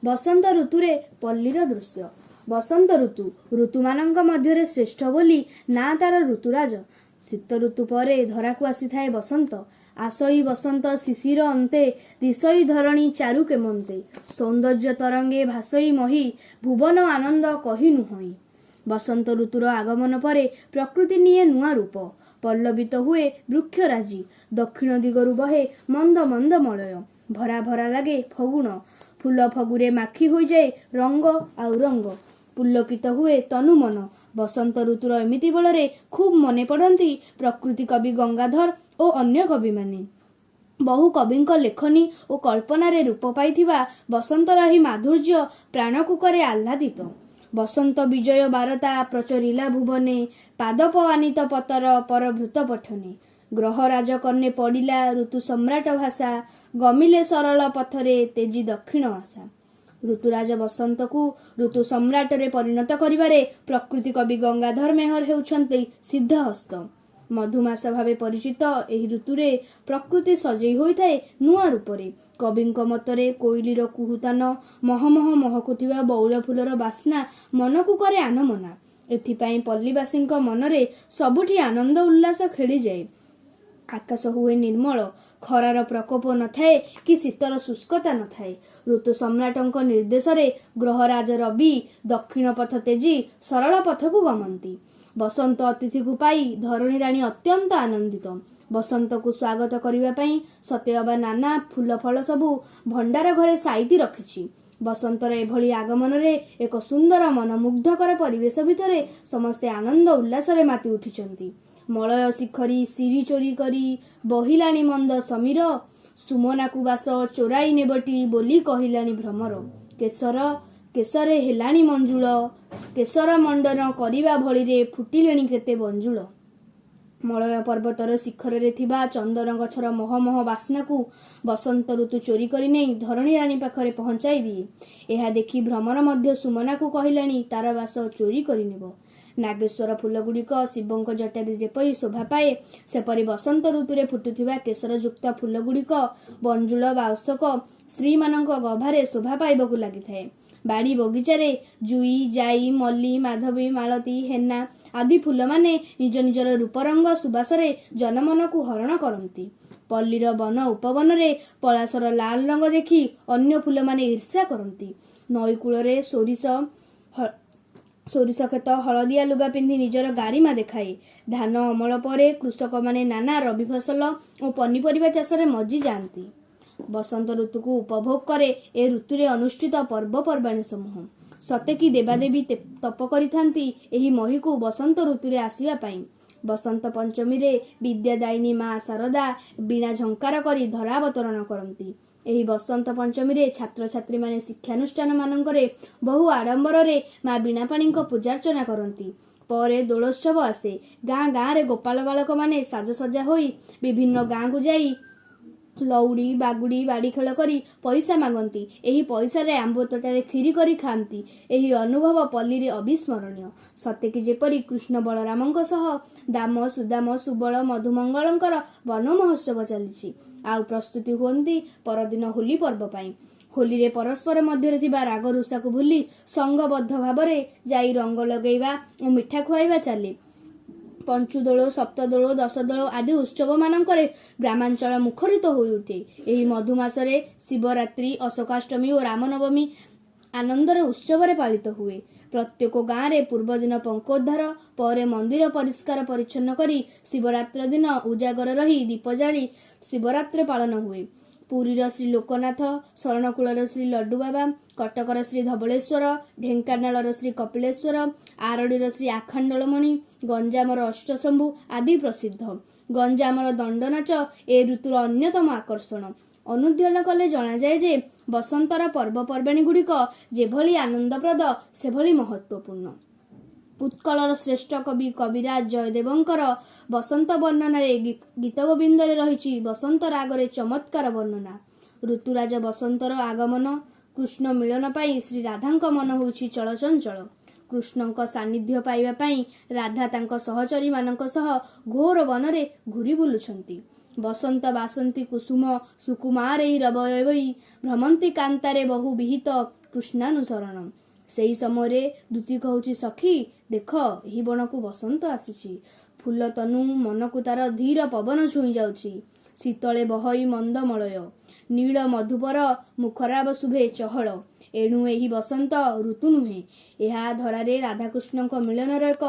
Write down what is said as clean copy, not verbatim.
ବସନ୍ତ ଋତୁରେ ପଲ୍ଲୀର ଦୃଶ୍ୟ। ବସନ୍ତ ଋତୁ ଋତୁମାନଙ୍କ ମଧ୍ୟରେ ଶ୍ରେଷ୍ଠ ବୋଲି ନାଁ ତାର ଋତୁରାଜ। ଶୀତ ଋତୁ ପରେ ଧରାକୁ ଆସିଥାଏ ବସନ୍ତ। ଆସଇ ବସନ୍ତ ଶିଶିର ଅନ୍ତେ, ଦିଶଇ ଧରଣୀ ଚାରୁ କେମନ୍ତେ। ସୌନ୍ଦର୍ଯ୍ୟ ତରଙ୍ଗେ ଭାସଇ ମହୀ, ଭୁବନ ଆନନ୍ଦ କହି ନୁହଇ। ବସନ୍ତ ଋତୁର ଆଗମନ ପରେ ପ୍ରକୃତି ନିଏ ନୂଆ ରୂପ। ପଲ୍ଲବିତ ହୁଏ ବୃକ୍ଷରାଜି। ଦକ୍ଷିଣ ଦିଗରୁ ବହେ ମନ୍ଦ ମନ୍ଦ ମଳୟ। ଭରା ଭରା ଲାଗେ ଫଗୁଣ। ଫୁଲ ଫଗୁରେ ମାଖି ହୋଇଯାଏ ରଙ୍ଗ ଆଉ ରଙ୍ଗ। ପୁଲକିତ ହୁଏ ତନୁ ମନ। ବସନ୍ତ ଋତୁର ଏମିତି ବେଳରେ ଖୁବ୍ ମନେ ପଡ଼ନ୍ତି ପ୍ରକୃତି କବି ଗଙ୍ଗାଧର ଓ ଅନ୍ୟ କବିମାନେ। ବହୁ କବିଙ୍କ ଲେଖନୀ ଓ କଳ୍ପନାରେ ରୂପ ପାଇଥିବା ବସନ୍ତର ଏହି ମାଧୁର୍ଯ୍ୟ ପ୍ରାଣକୁ କରେ ଆହ୍ଲାଦିତ। ବସନ୍ତ ବିଜୟ ବାରତା ପ୍ରଚରିଲା ଭୁବନେ, ପାଦପ ଆନୀତ ପତର ପରଭୃତ ପଠନେ। ଗ୍ରହରାଜ କର୍ଣ୍ଣେ ପଡ଼ିଲା ଋତୁ ସମ୍ରାଟ ଭାଷା, ଗମିଲେ ସରଳ ପଥରେ ତେଜି ଦକ୍ଷିଣ ଆଶା। ଋତୁରାଜ ବସନ୍ତକୁ ଋତୁ ସମ୍ରାଟରେ ପରିଣତ କରିବାରେ ପ୍ରକୃତି କବି ଗଙ୍ଗାଧର ମେହର ହେଉଛନ୍ତି ସିଦ୍ଧହସ୍ତ। ମଧୁମାସ ଭାବେ ପରିଚିତ ଏହି ଋତୁରେ ପ୍ରକୃତି ସଜେଇ ହୋଇଥାଏ ନୂଆ ରୂପରେ। କବିଙ୍କ ମତରେ କୋଇଲିର କୁହୁତାନ, ମହମହ ମହକୁଥିବା ବଉଳ ଫୁଲର ବାସ୍ନା ମନକୁ କରେ ଆନମନା। ଏଥିପାଇଁ ପଲ୍ଲୀବାସୀଙ୍କ ମନରେ ସବୁଠି ଆନନ୍ଦ ଉଲ୍ଲାସ ଖେଳିଯାଏ। ଆକାଶ ହୁଏ ନିର୍ମଳ। ଖରାର ପ୍ରକୋପ ନଥାଏ କି ଶୀତର ଶୁଷ୍କତା ନଥାଏ। ଋତୁ ସମ୍ରାଟଙ୍କ ନିର୍ଦ୍ଦେଶରେ ଗ୍ରହରାଜ ରବି ଦକ୍ଷିଣ ପଥ ତେଜି ସରଳ ପଥକୁ ଗମନ୍ତି। ବସନ୍ତ ଅତିଥିକୁ ପାଇ ଧରଣୀ ରାଣୀ ଅତ୍ୟନ୍ତ ଆନନ୍ଦିତ। ବସନ୍ତକୁ ସ୍ୱାଗତ କରିବା ପାଇଁ ସତେଅବା ନାନା ଫୁଲ ଫଳ ସବୁ ଭଣ୍ଡାର ଘରେ ସାଇତି ରଖିଛି। ବସନ୍ତର ଏଭଳି ଆଗମନରେ ଏକ ସୁନ୍ଦର ମନମୁଗ୍ଧକର ପରିବେଶ ଭିତରେ ସମସ୍ତେ ଆନନ୍ଦ ଉଲ୍ଲାସରେ ମାତି ଉଠିଛନ୍ତି। ମଳୟ ଶିଖରୀ ଶିରୀ ଚୋରି କରି ବହିଲାଣି ମନ୍ଦ ସମୀର, ସୁମନାକୁ ବାସ ଚୋରାଇ ନେବଟି ବୋଲି କହିଲାଣି ଭ୍ରମର। କେଶର କେଶରେ ହେଲାଣି ମଞ୍ଜୁଳ, କେଶର ମଣ୍ଡନ କରିବା ଭଳିରେ ଫୁଟିଲେଣି କେତେ ବଞ୍ଜୁଳ। ମଳୟ ପର୍ବତର ଶିଖରରେ ଥିବା ଚନ୍ଦନ ଗଛର ମହମହ ବାସ୍ନାକୁ ବସନ୍ତ ଋତୁ ଚୋରି କରି ନେଇ ଧରଣୀ ରାଣୀ ପାଖରେ ପହଞ୍ଚାଇ ଦିଏ। ଏହା ଦେଖି ଭ୍ରମର ମଧ୍ୟ ସୁମନାକୁ କହିଲାଣି ତାର ବାସ ଚୋରି କରିନେବ। ନାଗେଶ୍ୱର ଫୁଲଗୁଡ଼ିକ ଶିବଙ୍କ ଜଟାରେ ଯେପରି ଶୋଭା ପାଏ, ସେପରି ବସନ୍ତ ଋତୁରେ ଫୁଟୁଥିବା କେଶରଯୁକ୍ତ ଫୁଲଗୁଡ଼ିକ ବଞ୍ଜୁଳ ବା ଅଶୋକ ସ୍ତ୍ରୀମାନଙ୍କ ଗଭାରେ ଶୋଭା ପାଇବାକୁ ଲାଗିଥାଏ। ବାଡ଼ି ବଗିଚାରେ ଜୁଇ, ଜାଇ, ମଲ୍ଲି, ମାଧବୀ, ମାଳତୀ, ହେନା ଆଦି ଫୁଲମାନେ ନିଜ ନିଜର ରୂପରଙ୍ଗ ସୁବାସରେ ଜନମନକୁ ହରଣ କରନ୍ତି। ପଲ୍ଲୀର ବନ ଉପବନରେ ପଳାସର ଲାଲ ରଙ୍ଗ ଦେଖି ଅନ୍ୟ ଫୁଲମାନେ ଈର୍ଷା କରନ୍ତି। ନଈକୂଳରେ ସୋରିଷ କ୍ଷେତ ହଳଦିଆ ଲୁଗା ପିନ୍ଧି ନିଜର ଗାରିମା ଦେଖାଏ। ଧାନ ଅମଳ ପରେ କୃଷକମାନେ ନାନା ରବି ଫସଲ ଓ ପନିପରିବା ଚାଷରେ ମଜି ଯାଆନ୍ତି। ବସନ୍ତ ଋତୁକୁ ଉପଭୋଗ କରେ ଏ ଋତୁରେ ଅନୁଷ୍ଠିତ ପର୍ବପର୍ବାଣୀ ସମୂହ। ସତେ କି ଦେବାଦେବୀ ତପ କରିଥାନ୍ତି ଏହି ମହୀକୁ ବସନ୍ତ ଋତୁରେ ଆସିବା ପାଇଁ। ବସନ୍ତ ପଞ୍ଚମୀରେ ବିଦ୍ୟାଦାୟିନୀ ମା ଶାରଦା ବୀଣା ଝଙ୍କାର କରି ଧରାବତରଣ କରନ୍ତି। ଏହି ବସନ୍ତ ପଞ୍ଚମୀରେ ଛାତ୍ରଛାତ୍ରୀମାନେ ଶିକ୍ଷାନୁଷ୍ଠାନମାନଙ୍କରେ ବହୁ ଆଡମ୍ବରରେ ମା ବୀଣାପାଣିଙ୍କ ପୂଜାର୍ଚ୍ଚନା କରନ୍ତି। ପରେ ଦୋଳୋତ୍ସବ ଆସେ। ଗାଁ ଗାଁରେ ଗୋପାଳ ବାଳକମାନେ ସାଜସଜ୍ଜା ହୋଇ ବିଭିନ୍ନ ଗାଁକୁ ଯାଇ ଲଉଡ଼ି, ବାଗୁଡ଼ି, ବାଡ଼ି ଖେଳ କରି ପଇସା ମାଗନ୍ତି। ଏହି ପଇସାରେ ଆମ୍ବ ତୋଟାରେ ଖିରି କରି ଖାଆନ୍ତି। ଏହି ଅନୁଭବ ପଲ୍ଲୀରେ ଅବିସ୍ମରଣୀୟ। ସତେକି ଯେପରି କୃଷ୍ଣ ବଳରାମଙ୍କ ସହ ଦାମ, ସୁଦାମ, ସୁବଳ, ମଧୁମଙ୍ଗଳଙ୍କର ବନ ମହୋତ୍ସବ ଚାଲିଛି। ଆଉ ପ୍ରସ୍ତୁତି ହୁଅନ୍ତି ପରଦିନ ହୋଲି ପର୍ବ ପାଇଁ। ହୋଲିରେ ପରସ୍ପର ମଧ୍ୟରେ ଥିବା ରାଗ ରୁଷାକୁ ଭୁଲି ସଂଘବଦ୍ଧ ଭାବରେ ଯାଇ ରଙ୍ଗ ଲଗେଇବା ଓ ମିଠା ଖୁଆଇବା ଚାଲେ। ପଞ୍ଚୁଦୋଳ, ସପ୍ତଦୋଳ, ଦଶଦୋଳ ଆଦି ଉତ୍ସବମାନଙ୍କରେ ଗ୍ରାମାଞ୍ଚଳ ମୁଖରିତ ହୋଇଉଠେ। ଏହି ମଧୁମାସରେ ଶିବରାତ୍ରି, ଅଶୋକାଷ୍ଟମୀ ଓ ରାମନବମୀ ଆନନ୍ଦର ଉତ୍ସବରେ ପାଳିତ ହୁଏ। ପ୍ରତ୍ୟେକ ଗାଁରେ ପୂର୍ବଦିନ ପଙ୍କୋଦ୍ଧାର ପରେ ମନ୍ଦିର ପରିଷ୍କାର ପରିଚ୍ଛନ୍ନ କରି ଶିବରାତ୍ର ଦିନ ଉଜାଗର ରହି ଦୀପ ଜାଳି ଶିବରାତ୍ରି ପାଳନ ହୁଏ। ପୁରୀର ଶ୍ରୀ ଲୋକନାଥ, ଶରଣକୁଳର ଶ୍ରୀ ଲଡୁବାବା, କଟକର ଶ୍ରୀ ଧବଳେଶ୍ୱର, ଢେଙ୍କାନାଳର ଶ୍ରୀ କପିଳେଶ୍ୱର, ଆରଡ଼ିର ଶ୍ରୀ ଆଖଣ୍ଡଳମଣି, ଗଞ୍ଜାମର ଅଷ୍ଟଶମ୍ଭୁ ଆଦି ପ୍ରସିଦ୍ଧ। ଗଞ୍ଜାମର ଦଣ୍ଡନାଚ ଏ ଋତୁର ଅନ୍ୟତମ ଆକର୍ଷଣ। ଅନୁଧ୍ୟାନ କଲେ ଜଣାଯାଏ ଯେ ବସନ୍ତର ପର୍ବପର୍ବାଣୀଗୁଡ଼ିକ ଯେଭଳି ଆନନ୍ଦପ୍ରଦ, ସେଭଳି ମହତ୍ତ୍ୱପୂର୍ଣ୍ଣ। ଉତ୍କଳର ଶ୍ରେଷ୍ଠ କବି କବିରାଜ ଜୟଦେବଙ୍କର ବସନ୍ତ ବର୍ଣ୍ଣନାରେ ଗୀତଗୋବିନ୍ଦରେ ରହିଛି ବସନ୍ତ ରାଗରେ ଚମତ୍କାର ବର୍ଣ୍ଣନା। ଋତୁରାଜ ବସନ୍ତର ଆଗମନ, କୃଷ୍ଣ ମିଳନ ପାଇଁ ଶ୍ରୀ ରାଧାଙ୍କ ମନ ହେଉଛି ଚଳଚଞ୍ଚଳ। କୃଷ୍ଣଙ୍କ ସାନ୍ନିଧ୍ୟ ପାଇବା ପାଇଁ ରାଧା ତାଙ୍କ ସହଚରୀମାନଙ୍କ ସହ ଘୋର ବନରେ ଘୂରି ବୁଲୁଛନ୍ତି। ବସନ୍ତ ବାସନ୍ତୀ କୁସୁମ ସୁକୁମାରେଇ ରବୟବୈ ଭ୍ରମନ୍ତି କାନ୍ତାରେ ବହୁ ବିହିତ କୃଷ୍ଣାନୁସରଣ। ସେହି ସମୟରେ ଦୂତୀ କହୁଛି, ସଖୀ ଦେଖ, ଏହି ବଣକୁ ବସନ୍ତ ଆସିଛି। ଫୁଲ ତନୁ ମନକୁ ତାର ଧୀର ପବନ ଛୁଇଁ ଯାଉଛି। ଶୀତଳେ ବହଇ ମନ୍ଦ ମଳୟ, ନୀଳ ମଧୁପର ମୁଖରାବ ଶୁଭେ ଚହଳ। ଏଣୁ ଏହି ବସନ୍ତ ଋତୁ ନୁହେଁ, ଏହା ଧରାରେ ରାଧାକୃଷ୍ଣଙ୍କ ମିଳନର ଏକ